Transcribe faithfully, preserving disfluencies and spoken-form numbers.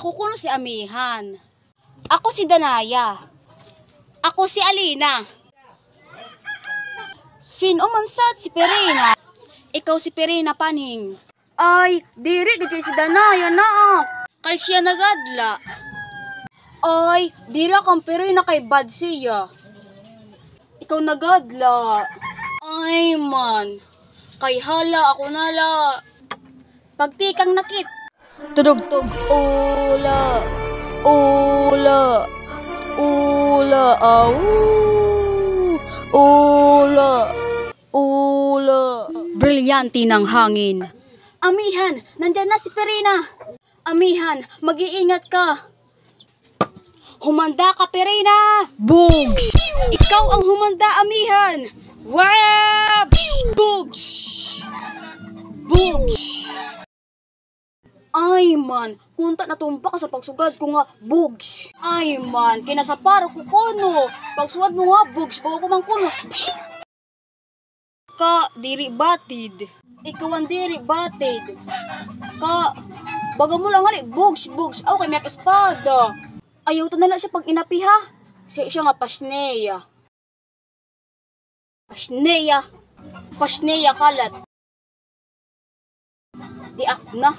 Kukuno si Amihan. Ako si Danaya. Ako si Alina. Sin-o man sad si Perina? Ikaw si Perina, Paning. Ay, diri gud kay si Danaya, nak. Kay siya nag-adla. Ay, diri ako an Perina kay bad siya. Ikaw nag-adla. Ay man. Kay hala, ako na la. Pagtikang na kit. Tudugtog, ula, ula, ula, aw, ula, ula. Brilyante ng hangin. Amihan, nandiyan na si Perina. Amihan, mag-iingat ka. Humanda ka, Perina! Bugs! Ikaw ang humanda, Amihan! Wabs! Bugs! Bugs! Ay man, kunta natumba ka sa pagsugad ko nga bugs. Ay man, kinasaparo ko kuno. Pagsugad mo nga bugs, bago ko man kuno. Ka, diri batid. Ikaw an diri batid. Ka, baga mo lang gali, bugs, bugs. Aw, kay may espada. Ayaw ta na la siya pag-inapi, ha? Siya, siya nga pasneya. Pasneya. Pasneya kalat. Diak na.